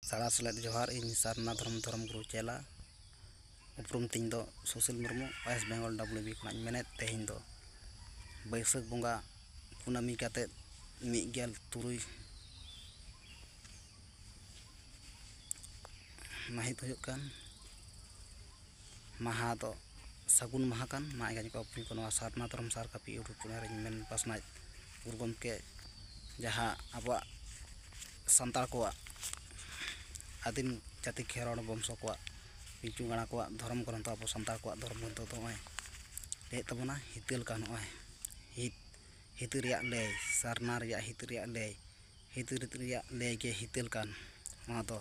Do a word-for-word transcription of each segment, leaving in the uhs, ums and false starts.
ᱥᱟᱲᱟ ᱥᱮᱞᱮᱫ ᱡᱚᱦᱟᱨ, ᱤᱧ ᱥᱟᱨᱱᱟ ᱫᱷᱚᱨᱚᱢ, ᱫᱷᱚᱨᱚᱢ ᱜᱩᱨᱩ ᱪᱮᱞᱟ᱾ ᱩᱯᱨᱩᱢ ᱛᱤᱧ ᱫᱚ Sushil Murmu, West Bengal W B ᱠᱷᱚᱱᱟᱜ ᱤᱧ ᱢᱮᱱᱮᱫ᱾ ᱛᱮᱦᱮᱧ ᱫᱚ ᱵᱟᱹᱭᱥᱟᱹᱠᱷ ᱵᱚᱸᱜᱟ ᱠᱩᱱᱟᱹᱢᱤ ᱠᱟᱛᱮᱫ ᱢᱤᱫ ᱜᱮᱞ ᱛᱩᱨᱩᱭ ᱢᱟᱹᱦᱤᱛ ᱦᱩᱭᱩᱜ ᱠᱟᱱ ᱢᱟᱦᱟ ᱫᱚ ᱥᱟᱹᱜᱩᱱ ᱢᱟᱦᱟ ᱠᱟᱱ᱾ ᱢᱟ ᱮᱱᱠᱷᱟᱱ ᱠᱚ ᱟᱯᱷᱤᱧ ᱠᱚ ᱱᱚᱣᱟ ᱥᱟᱨᱱᱟ ᱫᱷᱚᱨᱚᱢ ᱥᱟᱨ ᱠᱟᱹᱯᱤ ᱤᱭᱩᱴᱩᱵᱽ ᱪᱮᱱᱮᱞ ᱨᱮᱧ ᱢᱮᱱ ᱯᱟᱥᱱᱟᱣᱮᱫ ᱜᱩᱨᱩ ᱜᱚᱢᱠᱮ, ᱡᱟᱦᱟᱸ ᱟᱵᱚᱣᱟᱜ ᱥᱟᱱᱛᱟᱲ ᱠᱚᱣᱟᱜ ᱟᱹᱫᱤᱢ ᱡᱟᱹᱛᱤ ᱠᱷᱮᱨᱣᱟᱲ ᱵᱚᱝᱥᱚ ᱠᱚᱣᱟᱜ ᱯᱤᱞᱪᱩ ᱜᱟᱲᱟ ᱠᱚᱣᱟᱜ ᱫᱷᱚᱨᱚᱢ ᱜᱨᱚᱱᱛᱷᱚ, ᱟᱵᱚ ᱥᱟᱱᱛᱟᱲ ᱠᱚᱣᱟᱜ ᱫᱷᱚᱨᱚᱢ ᱜᱨᱚᱱᱛᱷᱚ ᱫᱚ ᱱᱚᱜᱼᱚᱭ ᱞᱟᱹᱭᱮᱫ ᱛᱟᱵᱚᱱᱟ ᱦᱤᱛᱟᱹᱞ ᱠᱟᱱ᱾ ᱱᱚᱜᱼᱚᱭ ᱦᱤᱛ ᱦᱤᱛᱟᱹᱞ ᱨᱮᱭᱟᱜ ᱞᱟᱹᱭ, ᱥᱟᱨᱱᱟ ᱨᱮᱭᱟᱜ ᱦᱤᱛᱟᱹᱞ ᱨᱮᱭᱟᱜ ᱞᱟᱹᱭ, ᱦᱤᱛᱟᱹᱞ ᱨᱮᱭᱟᱜ ᱞᱟᱹᱭ ᱜᱮ ᱦᱤᱛᱟᱹᱞ ᱠᱟᱱ᱾ ᱱᱚᱣᱟ ᱫᱚ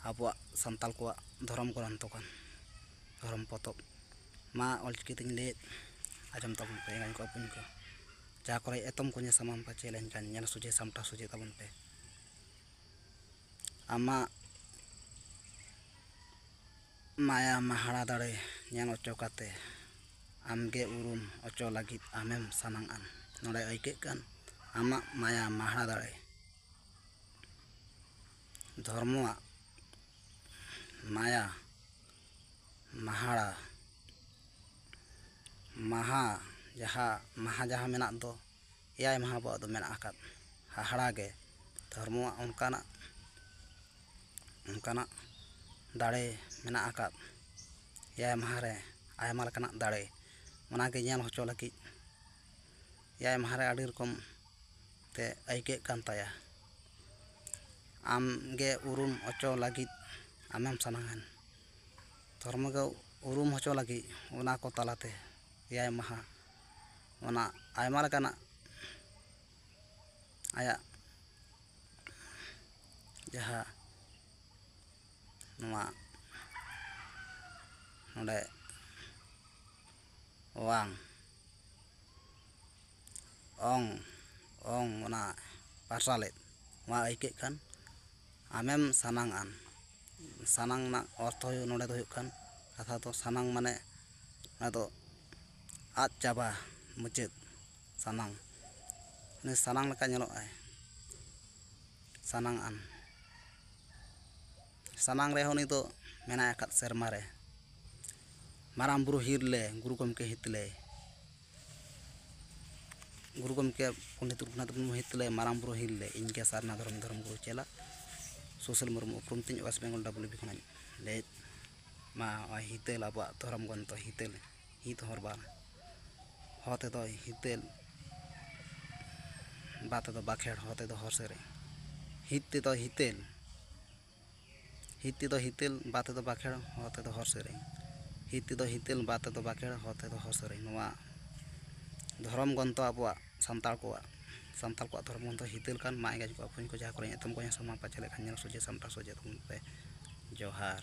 ᱟᱵᱚᱣᱟᱜ ᱥᱟᱱᱛᱟᱲ ᱠᱚᱣᱟᱜ ᱫᱷᱚᱨᱚᱢ ᱜᱨᱚᱱᱛᱷᱚ ᱠᱟᱱ, ᱫᱷᱚᱨᱚᱢ ᱯᱚᱛᱚᱵ᱾ ᱢᱟ ᱚᱞᱪᱤᱠᱤ ᱛᱮᱧ ᱞᱟᱹᱭᱮᱫ, ᱟᱸᱡᱚᱢ ᱛᱟᱵᱚᱱ ᱯᱮ ᱮᱸᱜᱟᱧ ᱠᱚ ᱟᱹᱯᱩᱧ ᱠᱚ᱾ ᱡᱟᱦᱟᱸ ᱠᱚᱨᱮ ᱮᱛᱚᱢ ᱠᱚ ᱧᱮᱞ ᱥᱟᱢᱟᱝ ᱯᱟᱪᱮ ᱞᱮᱱᱠᱷᱟᱱ ᱧᱮᱞ ᱥᱚᱡᱷᱮ ᱥᱟᱢᱴᱟᱣ ᱥᱚᱡᱷᱮ ᱛᱟᱵᱚᱱ ᱯᱮ᱾ ᱟᱢᱟᱜ ᱢᱟᱭᱟ ᱢᱟᱦᱟᱲᱟ ᱫᱟᱲᱮ ᱧᱮᱞ ᱚᱪᱚ ᱠᱟᱛᱮ ᱟᱢᱜᱮ ᱩᱨᱩᱢ ᱚᱪᱚ ᱞᱟᱹᱜᱤᱫ ᱟᱢᱮᱢ ᱥᱟᱱᱟᱝ ᱟᱱ᱾ ᱱᱚᱰᱮ ᱟᱹᱭᱠᱟᱹᱜ ᱠᱟᱱ ᱟᱢᱟᱜ ᱢᱟᱭᱟ ᱢᱟᱦᱟᱲᱟ ᱫᱟᱲᱮ, ᱫᱷᱚᱨᱢᱚᱣᱟᱜ ᱢᱟᱭᱟ ᱢᱟᱦᱟᱲᱟ, ᱢᱟᱦᱟ ᱡᱟᱦᱟᱸ, ᱢᱟᱦᱟ ᱡᱟᱦᱟᱸ ᱢᱮᱱᱟᱜ ᱫᱚ, ᱮᱭᱟᱭ ᱢᱟᱦᱟ ᱟᱵᱚᱣᱟᱜ ᱫᱚ ᱢᱮᱱᱟᱜ ᱟᱠᱟᱫ᱾ ᱦᱟᱦᱟᱲᱟ ᱜᱮ ᱫᱷᱚᱨᱢᱚᱣᱟᱜ ᱚᱱᱠᱟᱱᱟᱜ, ᱚᱱᱠᱟᱱᱟᱜ ᱫᱟᱲᱮ ᱢᱮᱱᱟᱜ ᱟᱠᱟᱫ᱾ ᱮᱭᱟᱭ ᱢᱟᱦᱟ ᱨᱮ ᱟᱭᱢᱟ ᱞᱮᱠᱟᱱᱟᱜ ᱫᱟᱲᱮ, ᱚᱱᱟᱜᱮ ᱧᱮᱞ ᱦᱚᱪᱚ ᱞᱟᱹᱜᱤᱫ ᱮᱭᱟᱭ ᱢᱟᱦᱟ ᱨᱮ ᱟᱹᱰᱤ ᱨᱚᱠᱚᱢ ᱛᱮ ᱟᱹᱭᱠᱟᱹᱜ ᱠᱟᱱ ᱛᱟᱭᱟ᱾ ᱟᱢ ᱜᱮ ᱩᱨᱩᱢ ᱦᱚᱪᱚ ᱞᱟᱹᱜᱤᱫ ᱟᱢᱮᱢ ᱥᱟᱱᱟᱦᱟᱱ᱾ ᱫᱷᱚᱨᱢᱚ ᱜᱮ ᱩᱨᱩᱢ ᱦᱚᱪᱚ ᱞᱟᱹᱜᱤᱫ ᱚᱱᱟ ᱠᱚ ᱛᱟᱞᱟᱛᱮ ᱮᱭᱟᱭ ᱢᱟᱦᱟ ᱚᱱᱟ ᱟᱭᱢᱟ ᱞᱮᱠᱟᱱᱟᱜ ᱟᱭᱟᱜ ᱡᱟᱦᱟᱸ ᱱᱚᱣᱟ ᱱᱚᱰᱮ ᱣᱟᱝ ᱚᱝ ᱚᱝ ᱚᱱᱟ ᱯᱟᱨᱥᱟᱞᱮᱫ ᱱᱚᱣᱟ ᱟᱹᱭᱠᱟᱹᱜ ᱠᱷᱟᱱ ᱟᱢᱮᱢ ᱥᱟᱱᱟᱝ ᱟᱱ᱾ ᱥᱟᱱᱟᱝ ᱨᱮᱱᱟᱜ ᱚᱨᱛᱷᱚ ᱦᱩᱭᱩᱜ, ᱱᱚᱰᱮ ᱫᱚ ᱦᱩᱭᱩᱜ ᱠᱟᱱ ᱠᱟᱛᱷᱟ ᱫᱚ ᱥᱟᱱᱟᱝ ᱢᱟᱱᱮ ᱚᱱᱟ ᱫᱚ ᱟᱫ ᱪᱟᱵᱟ, ᱢᱩᱪᱟᱹᱫ᱾ ᱥᱟᱱᱟᱝ, ᱩᱱᱤ ᱥᱟᱱᱟᱝ ᱞᱮᱠᱟ ᱧᱮᱞᱚᱜ ᱟᱭ, ᱥᱟᱱᱟᱝ ᱟᱱ᱾ ᱥᱟᱢᱟᱝ ᱨᱮᱦᱚᱸ ᱩᱱᱤ ᱫᱚ ᱢᱮᱱᱟᱭ ᱟᱠᱟᱫ ᱥᱮᱨᱢᱟ ᱨᱮ᱾ ᱢᱟᱨᱟᱝ ᱵᱩᱨᱩ ᱦᱤᱨ ᱞᱮ, ᱜᱩᱨᱩ ᱜᱚᱢᱠᱮ ᱦᱤᱛ ᱞᱮ᱾ ᱜᱩᱨᱩ ᱜᱚᱢᱠᱮ ᱯᱚᱱᱰᱤᱛ ᱨᱚᱜᱷᱩᱱᱟᱛᱷ ᱢᱩᱨᱢᱩ ᱦᱤᱛ ᱞᱮ, ᱢᱟᱨᱟᱝ ᱵᱩᱨᱩ ᱦᱤᱨ ᱞᱮ, ᱤᱧ ᱜᱮ ᱥᱟᱨᱱᱟ ᱫᱷᱚᱨᱚᱢ, ᱫᱷᱚᱨᱚᱢ ᱜᱩᱨᱩ ᱪᱮᱞᱟ᱾ ᱥᱩᱥᱤᱞ ᱢᱩᱨᱢᱩ ᱩᱯᱨᱩᱢ ᱛᱤᱧ, West Bengal W B ᱠᱷᱚᱱᱟᱜ ᱞᱟᱹᱭᱮᱫ ᱢᱟ, ᱱᱚᱜᱼᱚᱭ ᱦᱤᱛᱟᱹᱞ, ᱟᱵᱚᱣᱟᱜ ᱫᱷᱚᱨᱚᱢ ᱜᱨᱚᱱᱛᱷᱚ ᱦᱤᱛᱟᱹᱞ, ᱦᱤᱛ ᱦᱚᱨ ᱵᱟᱨ, ᱦᱚ ᱛᱮᱫᱚ ᱦᱤᱛᱟᱹᱞ, ᱵᱟ ᱛᱮᱫᱚ ᱵᱟᱠᱷᱮᱲ, ᱦᱚ ᱛᱮᱫᱚ ᱦᱚᱨ ᱥᱮᱨᱮᱧ᱾ ᱦᱤᱛ ᱛᱮᱫᱚ ᱦᱤᱛᱟᱹᱞ, ᱦᱤᱛ ᱛᱮᱫᱚ ᱦᱤᱛᱟᱹᱞ, ᱵᱟ ᱛᱮᱫᱚ ᱵᱟᱠᱷᱮᱲ, ᱦᱚ ᱛᱮᱫᱚ ᱦᱚᱨ ᱥᱮᱨᱮᱧ᱾ ᱦᱤᱛ ᱛᱮᱫᱚ ᱦᱤᱛᱟᱹᱞ, ᱵᱟ ᱛᱮᱫᱚ ᱵᱟᱠᱷᱮᱲ, ᱦᱚ ᱛᱮᱫᱚ ᱦᱚᱨ ᱥᱮᱨᱮᱧ᱾ ᱱᱚᱣᱟ ᱫᱷᱚᱨᱚᱢ ᱜᱨᱚᱱᱛᱷᱚ ᱟᱵᱚᱣᱟᱜ ᱥᱟᱱᱛᱟᱲ ᱠᱚᱣᱟᱜ, ᱥᱟᱱᱛᱟᱲ ᱠᱚᱣᱟᱜ ᱫᱷᱚᱨᱚᱢ ᱜᱨᱚᱱᱛᱷᱚ ᱦᱤᱛᱟᱹᱞ ᱠᱟᱱ᱾ ᱢᱟ ᱮᱸᱜᱟᱡ ᱠᱚ ᱟᱹᱯᱩᱧ ᱠᱚ, ᱡᱟᱦᱟᱸ ᱠᱚᱨᱮ ᱮᱛᱚᱢ ᱠᱚ ᱧᱟᱢ ᱥᱟᱢᱟᱝ ᱯᱟᱪᱷᱮ ᱞᱮᱠᱷᱟᱱ, ᱧᱮᱞ ᱥᱚᱡᱷᱮ ᱥᱟᱢᱴᱟᱣ ᱥᱚᱡᱷᱮ ᱛᱟᱵᱚᱱ ᱯᱮ᱾ ᱡᱚᱦᱟᱨ᱾